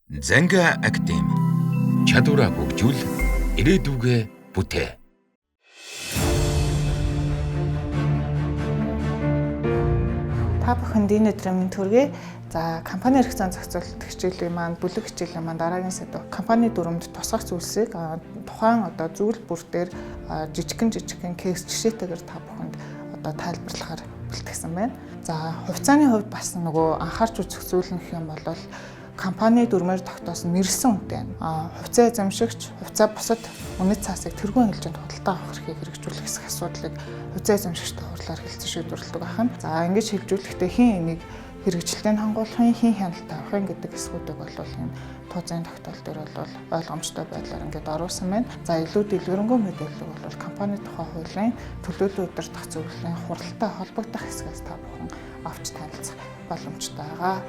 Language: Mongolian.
Занга Академи. Чадвараа хөгжүүл, ирээдүгээ бүтээ. Та бүхэнд энэ өдрийн мэнд хүргэе. За, компани эрх зүйн зохицуулалт хичээлийн маань бүлэг хичээлийн маань дараагийн сэдэв компани дүрмэнд тусгах зүйлсийг тухайн одоо зүйл бүр дээр жижигхэн кейс жишээтэйгээр та бүхэнд одоо тайлбарлахаар бэлтгэсэн байна. За, хувьцааны хувьд бас нөгөө анхаарч үзэх зүйл нь гэх юм бол компани дүрмээр тогтоосон нэрсэн үнэтэй. Хувьцаа эзэмшигч, хувьцаа бусад үнэт цаасыг тэргүүн хэлжинд худалдаа авах эрхийг хэрэгжүүлэх хэсэг асуудлыг хувьцаа эзэмшигчтэй хурлаар хэлцэн шийдвэрлэдэг байна. За, ингэж хэлжүүлэхдээ хэн энийг хэрэгжилтийг хангуулахын, хэн хяналт тавихын гэдэг хэсгүүдийг бол энэ тууцын тогтоол дээр бол ойлгомжтой байдлаар ингээд оруулсан байна. За, илүү дэлгэрэнгүй мэдээлэл бол компани тухай хуулийн төлөөллийн удирдах зөвлөлийн хуралтай холбогдох хэсгээс та бүхэн авч танилцах боломжтой байгаа.